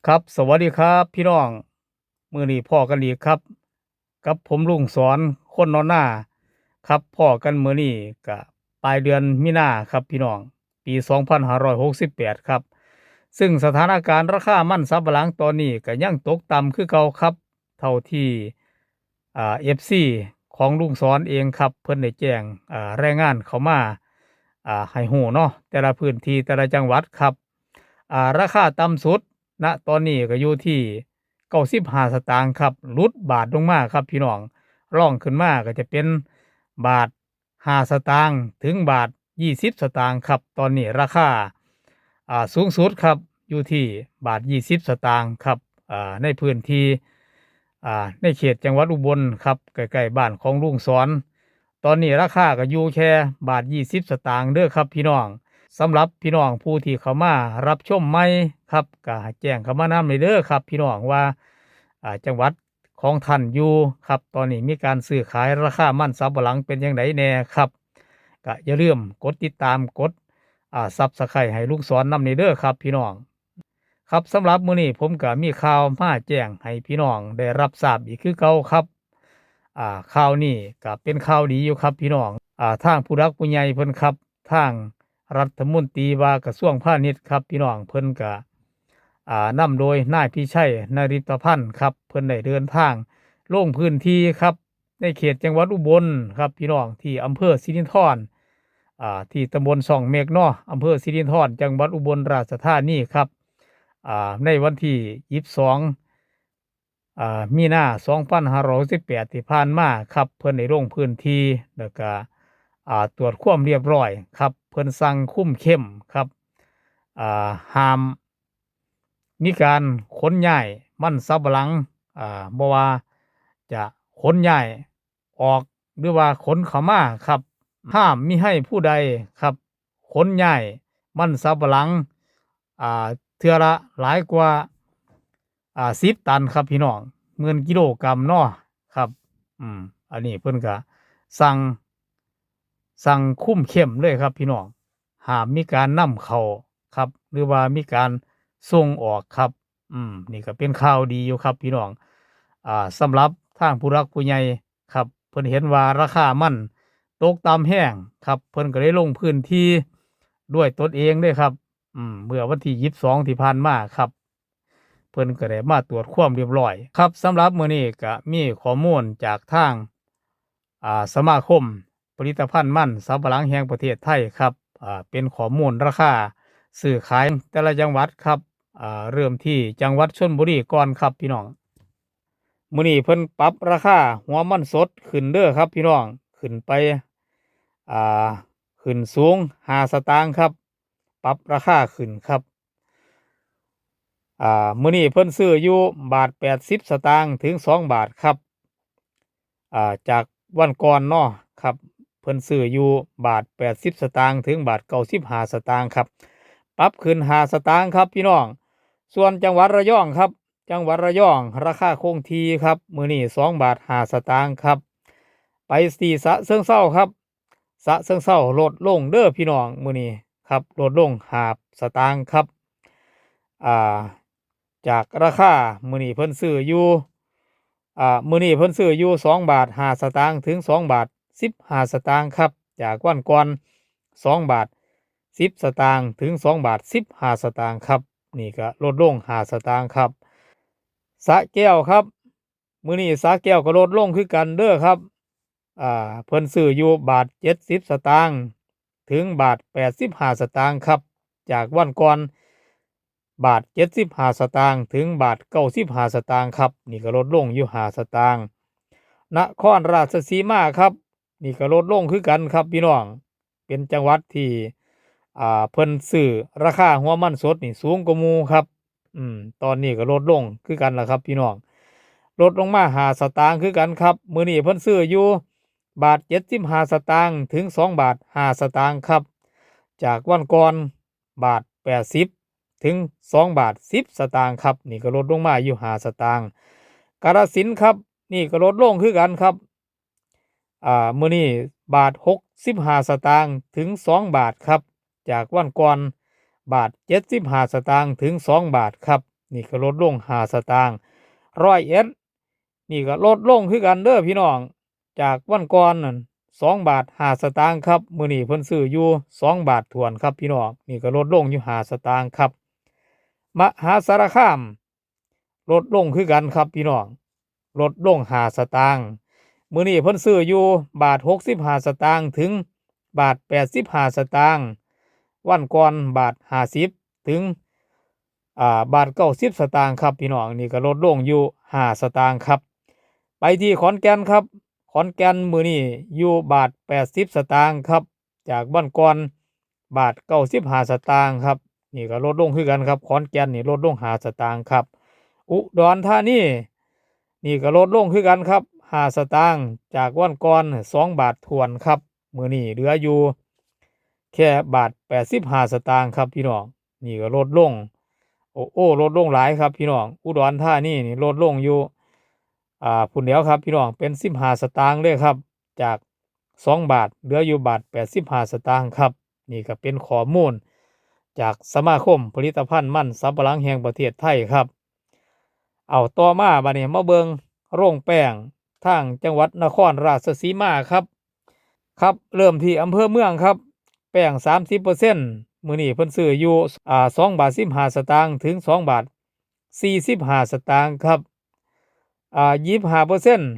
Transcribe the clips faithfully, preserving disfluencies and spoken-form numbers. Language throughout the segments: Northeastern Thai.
ครับ สวัสดีครับพี่น้อง มื้อนี้พ้อกันอีกครับ กับผมลุงสอน คนนอนนา ครับ พ้อกันมื้อนี้ก็ปลายเดือนมีนาครับพี่น้อง ปีสองพันห้าร้อยหกสิบแปดครับ ซึ่งสถานการณ์ราคามันสำปะหลังตอนนี้ก็ยังตกต่ำคือเก่าครับ เท่าที่ อ่า เอฟซี ของลุงสอนเองครับ เพิ่นได้แจ้ง อ่า รายงานเข้ามา อ่า ให้ฮู้เนาะ แต่ละพื้นที่แต่ละจังหวัดครับ อ่า ราคาต่ำสุด ณ ตอนนี้ก็อยู่ที่เก้าสิบห้าสตางค์ครับ หลุดบาทลงมาครับพี่น้อง รองขึ้นมาก็จะเป็นบาทห้าสตางค์ถึงบาทยี่สิบสตางค์ครับ ตอนนี้ราคา อ่า สูงสุดครับ อยู่ที่บาทยี่สิบสตางค์ครับ อ่า ในพื้นที่ อ่า ในเขตจังหวัดอุบลครับ ใกล้ๆบ้านของลุงสอน ตอนนี้ราคาก็อยู่แค่บาทยี่สิบสตางค์เด้อครับพี่น้อง สำหรับพี่น้องผู้ที่เข้ามารับชมใหม่ครับ ก็ให้แจ้งเข้ามานำเลยเด้อครับพี่น้องว่า อ่า จังหวัดของท่านอยู่ครับ ตอนนี้มีการซื้อขายราคามันสำปะหลังเป็นจั่งใดแน่ครับ ก็อย่าลืมกดติดตาม กด อ่า Subscribe ให้ลุงสอนนำนี่เด้อครับพี่น้อง ครับ สำหรับมื้อนี้ผมก็มีข่าวมาแจ้งให้พี่น้องได้รับทราบอีกคือเก่าครับ อ่า ข่าวนี้ก็เป็นข่าวดีอยู่ครับพี่น้อง อ่า ทางผู้หลักผู้ใหญ่เพิ่นครับ ทางรัฐมนตรีว่ากระทรวงพาณิชย์ครับพี่น้อง เพิ่นก็ อ่า นำโดยนายพิชัย นฤทธพันธ์ครับ เพิ่นได้เดินทางลงพื้นที่ครับ ในเขตจังหวัดอุบลครับพี่น้อง ที่อำเภอสิรินธร อ่า ที่ตำบลช่องเม็กเนาะ อำเภอสิรินธร จังหวัดอุบลราชธานีครับ อ่า ในวันที่ยี่สิบสอง อ่า มีนา สองพันห้าร้อยหกสิบแปด ที่ผ่านมาครับ เพิ่นได้ลงพื้นที่ แล้วก็ อ่า ตรวจความเรียบร้อยครับ เพิ่นสั่งคุมเข้มครับ อ่า ห้ามมีการขนย้ายมันสำปะหลัง อ่า บ่ว่าจะขนย้ายออก หรือว่าขนเข้ามาครับ ห้ามมิให้ผู้ใดครับ ขนย้ายมันสำปะหลัง อ่า เทื่อละหลายกว่า อ่า สิบตันครับพี่น้อง หมื่นกิโลกรัมเนาะครับ อืม อันนี้เพิ่นก็สั่ง สั่งคุมเข้มเลยครับพี่น้อง ห้ามมีการนำเข้าครับ หรือว่ามีการส่งออกครับ อืม นี่ก็เป็นข่าวดีอยู่ครับพี่น้อง อ่า สำหรับทางผู้หลักผู้ใหญ่ครับ เพิ่นเห็นว่าราคามันตกต่ำแฮงครับ เพิ่นก็ได้ลงพื้นที่ด้วยตนเองเลยครับ อืม เมื่อวันที่ยี่สิบสองที่ผ่านมาครับ เพิ่นก็ได้มาตรวจความเรียบร้อยครับ สำหรับมื้อนี้ก็มีข้อมูลจากทาง อ่า สมาคมผลิตภัณฑ์มันสำปะหลังแห่งประเทศไทยครับ อ่า เป็นข้อมูลราคาซื้อขายแต่ละจังหวัดครับ อ่า เริ่มที่จังหวัดชลบุรีก่อนครับพี่น้อง มื้อนี้เพิ่นปรับราคาหัวมันสดขึ้นเด้อครับพี่น้อง ขึ้นไป อ่า ขึ้นสูงห้าสตางค์ครับ ปรับราคาขึ้นครับ อ่า มื้อนี้เพิ่นซื้ออยู่บาทแปดสิบสตางค์ถึงสองบาทครับ อ่า จากวันก่อนเนาะครับ เพิ่นซื้ออยู่บาทแปดสิบสตางค์ถึงบาทเก้าสิบห้าสตางค์ครับ ปรับขึ้นห้าสตางค์ครับพี่น้อง ส่วนจังหวัดระยองครับ จังหวัดระยองราคาคงที่ครับ มื้อนี้สองบาทห้าสตางค์ครับ ไปที่ฉะเชิงเทราครับ ฉะเชิงเทราลดลงเด้อพี่น้อง มื้อนี้ครับ ลดลงห้าสตางค์ครับ อ่า จากราคามื้อนี้เพิ่นซื้ออยู่ อ่า มื้อนี้เพิ่นซื้ออยู่สองบาทห้าสตางค์ถึงสองบาทสิบห้าสตางค์ครับ จากวันก่อนสองบาทสิบสตางค์ถึงสองบาทสิบห้าสตางค์ครับ นี่ก็ลดลงห้าสตางค์ครับ สระแก้วครับ มื้อนี้สระแก้วก็ลดลงคือกันเด้อครับ อ่า เพิ่นซื้ออยู่บาทเจ็ดสิบสตางค์ถึงบาทแปดสิบห้าสตางค์ครับ จากวันก่อนบาทเจ็ดสิบห้าสตางค์ถึงบาทเก้าสิบห้าสตางค์ครับ นี่ก็ลดลงอยู่ห้าสตางค์ นครราชสีมาครับ นี่ก็ลดลงคือกันครับพี่น้อง เป็นจังหวัดที่ อ่า เพิ่นซื้อราคาหัวมันสดนี่สูงกว่าหมู่ครับ อืม ตอนนี้ก็ลดลงคือกันล่ะครับพี่น้อง ลดลงมาห้าสตางค์คือกันครับ มื้อนี้เพิ่นซื้ออยู่บาทเจ็ดสิบห้าสตางค์ถึงสองบาทห้าสตางค์ครับ จากวันก่อนบาทแปดสิบถึงสองบาทสิบสตางค์ครับ นี่ก็ลดลงมาอยู่ห้าสตางค์ กาฬสินธุ์ครับ นี่ก็ลดลงคือกันครับ อ่า มื้อนี้บาทหกสิบห้าสตางค์ถึงสองบาทครับ จากวันก่อนบาทเจ็ดสิบห้าสตางค์ถึงสองบาทครับ นี่ก็ลดลงห้าสตางค์ ร้อยเอ็ด นี่ก็ลดลงคือกันเด้อพี่น้อง จากวันก่อนนั่น สองบาทห้าสตางค์ครับ มื้อนี้เพิ่นซื้ออยู่สองบาทถ้วนครับพี่น้อง นี่ก็ลดลงอยู่ห้าสตางค์ครับ มหาสารคาม ลดลงคือกันครับพี่น้อง ลดลงห้าสตางค์ มื้อนี้เพิ่นซื้ออยู่บาทหกสิบห้าสตางค์ถึงบาทแปดสิบห้าสตางค์ วันก่อนบาทห้าสิบถึง อ่า บาทเก้าสิบสตางค์ครับพี่น้อง นี่ก็ลดลงอยู่ห้าสตางค์ครับ ไปที่ขอนแก่นครับ ขอนแก่นมื้อนี้อยู่บาทแปดสิบสตางค์ครับ จากวันก่อนบาทเก้าสิบห้าสตางค์ครับ นี่ก็ลดลงคือกันครับ ขอนแก่นนี่ลดลงห้าสตางค์ครับ อุดรธานี นี่ก็ลดลงคือกันครับ ห้าสตางค์ จากวันก่อนสองบาทถ้วนครับ มื้อนี้เหลืออยู่แค่บาทแปดสิบห้าสตางค์ครับพี่น้อง นี่ก็ลดลง โอ้ โอ้ ลดลงหลายครับพี่น้อง อุดรธานีนี่ลดลงอยู่ อ่า พู้นแหล้วครับพี่น้อง เป็นสิบห้าสตางค์เลยครับ จากสองบาท เหลืออยู่บาทแปดสิบห้าสตางค์ครับ นี่ก็เป็นข้อมูลจากสมาคมผลิตภัณฑ์มันสำปะหลังแห่งประเทศไทยครับ เอาต่อมาบัดนี้มาเบิ่งโรงแป้งทางจังหวัดนครราชสีมาครับ ครับ เริ่มที่อำเภอเมืองครับ แป้งสามสิบเปอร์เซ็นต์ มื้อนี้เพิ่นซื้ออยู่ อ่า สองบาทสิบห้าสตางค์ถึงสองบาทสี่สิบห้าสตางค์ครับ อ่า ยี่สิบห้าเปอร์เซ็นต์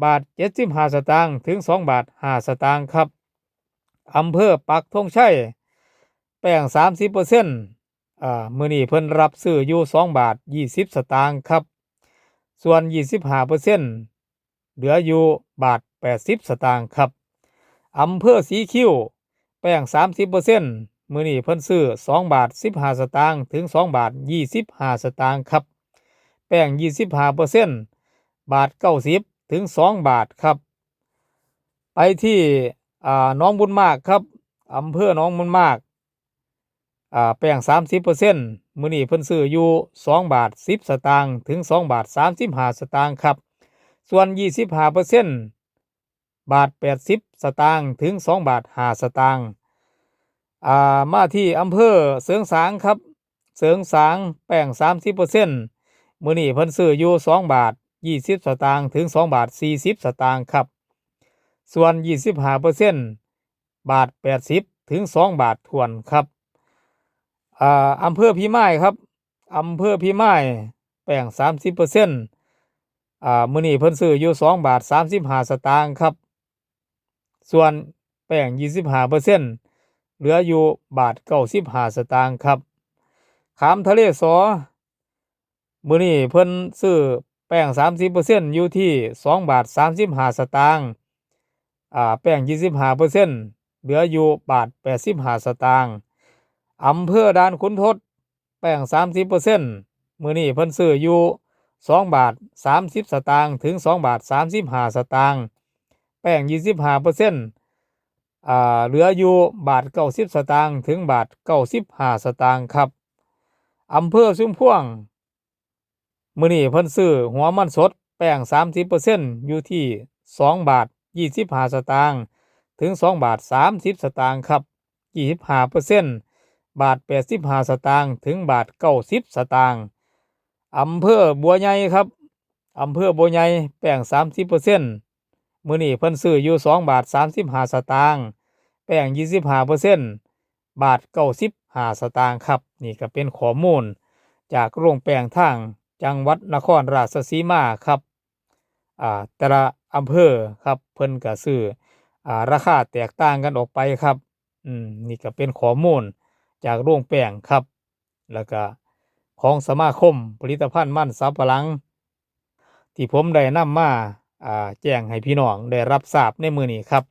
บาทเจ็ดสิบห้าสตางค์ถึงสองบาทห้าสตางค์ครับ อำเภอปักธงชัย แป้งสามสิบเปอร์เซ็นต์ อ่า มื้อนี้เพิ่นรับซื้ออยู่สองบาทยี่สิบสตางค์ครับ ส่วนยี่สิบห้าเปอร์เซ็นต์ เหลืออยู่บาทแปดสิบสตางค์ครับ อำเภอสีคิ้ว แป้งสามสิบเปอร์เซ็นต์ มื้อนี้เพิ่นซื้อสองบาทสิบห้าสตางค์ถึงสองบาทยี่สิบห้าสตางค์ครับ แป้งยี่สิบห้าเปอร์เซ็นต์ บาทเก้าสิบถึงสองบาทครับ ไปที่ อ่า หนองบุญมากครับ อำเภอหนองบุญมาก อ่า แป้งสามสิบเปอร์เซ็นต์ มื้อนี้เพิ่นซื้ออยู่สองบาทสิบสตางค์ถึงสองบาทสามสิบห้าสตางค์ครับ ส่วนยี่สิบห้าเปอร์เซ็นต์ บาทแปดสิบสตางค์ถึงสองบาทห้าสตางค์ อ่า มาที่อำเภอเสริงสางครับ เสริงสาง แป้งสามสิบเปอร์เซ็นต์ มื้อนี้เพิ่นซื้ออยู่สองบาทยี่สิบสตางค์ถึงสองบาทสี่สิบสตางค์ครับ ส่วนยี่สิบห้าเปอร์เซ็นต์ บาทแปดสิบถึงสองบาทถ้วนครับ อ่า อำเภอพิมายครับ อำเภอพิมาย แป้งสามสิบเปอร์เซ็นต์ อ่า มื้อนี้เพิ่นซื้ออยู่สองบาทสามสิบห้าสตางค์ครับ ส่วนแป้งยี่สิบห้าเปอร์เซ็นต์ เหลืออยู่บาทเก้าสิบห้าสตางค์ครับ ขามทะเลสอ มื้อนี้เพิ่นซื้อแป้งสามสิบเปอร์เซ็นต์ อยู่ที่สองบาทสามสิบห้าสตางค์ อ่า แป้งยี่สิบห้าเปอร์เซ็นต์ เหลืออยู่บาทแปดสิบห้าสตางค์ อำเภอด่านขุนทด แป้งสามสิบเปอร์เซ็นต์ มื้อนี้เพิ่นซื้ออยู่สองบาทสามสิบสตางค์ถึงสองบาทสามสิบห้าสตางค์ แป้งยี่สิบห้าเปอร์เซ็นต์ อ่า เหลืออยู่บาทเก้าสิบสตางค์ถึงบาทเก้าสิบห้าสตางค์ครับ อำเภอชุมพวง มื้อนี้เพิ่นซื้อหัวมันสดแป้งสามสิบเปอร์เซ็นต์ อยู่ที่สองบาทยี่สิบห้าสตางค์ถึงสองบาทสามสิบสตางค์ครับ ยี่สิบห้าเปอร์เซ็นต์ บาทแปดสิบห้าสตางค์ถึงบาทเก้าสิบสตางค์ อำเภอบัวใหญ่ครับ อำเภอบัวใหญ่ แป้งสามสิบเปอร์เซ็นต์ มื้อนี้เพิ่นซื้ออยู่สองบาทสามสิบห้าสตางค์ แป้งยี่สิบห้าเปอร์เซ็นต์ บาทเก้าสิบห้าสตางค์ครับ นี่ก็เป็นข้อมูลจากโรงแป้งทางจังหวัดนครราชสีมาครับ อ่า แต่ละอำเภอครับ เพิ่นก็ซื้อ อ่า ราคาแตกต่างกันออกไปครับ อืม นี่ก็เป็นข้อมูลจากโรงแป้งครับ แล้วก็ของสมาคมผลิตภัณฑ์มันสำปะหลัง ที่ผมได้นำมา อ่า แจ้งให้พี่น้องได้รับทราบในมื้อนี้ครับ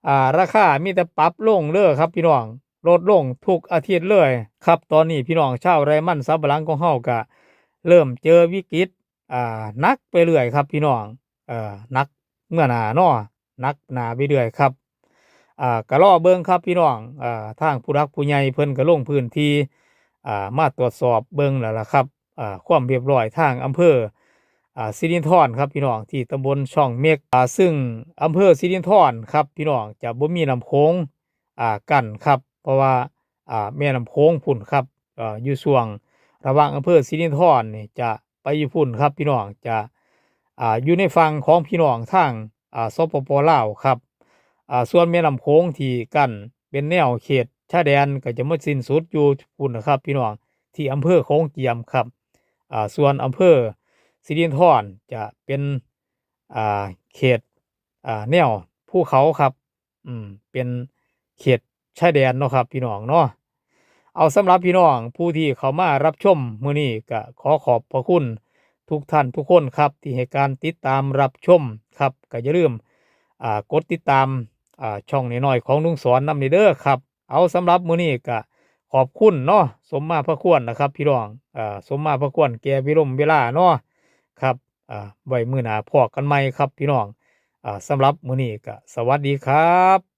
อ่า ราคามีแต่ปรับลงเด้อครับพี่น้อง ลดลงทุกอาทิตย์เลยครับ ตอนนี้พี่น้องชาวไร่มันสำปะหลังของเฮาก็เริ่มเจอวิกฤต อ่า หนักไปเรื่อยครับพี่น้อง เอ่อ หนักเมื่อหน้าเนาะ หนักหน้าไปเรื่อยครับ อ่า ก็รอเบิ่งครับพี่น้อง อ่า ทางผู้หลักผู้ใหญ่เพิ่นก็ลงพื้นที่ อ่า มาตรวจสอบเบิ่งแล้วล่ะครับ อ่า ความเรียบร้อยทางอำเภอ อ่า สิรินธรครับพี่น้อง ที่ตำบลช่องเม็ก อ่า ซึ่งอำเภอสิรินธรครับพี่น้อง จะบ่มีน้ำโขง อ่า กั้นครับ เพราะว่า อ่า แม่น้ำโขงพุ้นครับ เอ่อ อยู่ช่วง ระหว่างอำเภอสิรินธรนี่จะไปอยู่พุ้นครับพี่น้อง จะ อ่า อยู่ในฝั่งของพี่น้องทาง อ่า สปป ลาวครับ อ่า ส่วนแม่น้ำโขงที่กั้นเป็นแนวเขตชายแดนก็จะมาสิ้นสุดอยู่พุ้นนะครับพี่น้อง ที่อำเภอโขงเจียมครับ อ่า ส่วนอำเภอสิรินธรจะเป็น อ่า เขต อ่า แนวภูเขาครับ อืม เป็นเขตชายแดนเนาะครับพี่น้องเนาะ เอา สำหรับพี่น้องผู้ที่เข้ามารับชมมื้อนี้ก็ขอขอบพระคุณทุกท่านทุกคนครับ ที่ให้การติดตามรับชมครับ ก็อย่าลืม อ่า กดติดตาม อ่า ช่องน้อยๆของลุงสอนนำนี้เด้อครับ เอา สำหรับมื้อนี้ก็ขอบคุณเนาะ สมมาพระควรนะครับพี่น้อง อ่า สมมาพระควรแก่เวลมเวลาเนาะครับ อ่า ไว้มื้อหน้าพ้อกันใหม่ครับพี่น้อง อ่า สำหรับมื้อนี้ก็สวัสดีครับ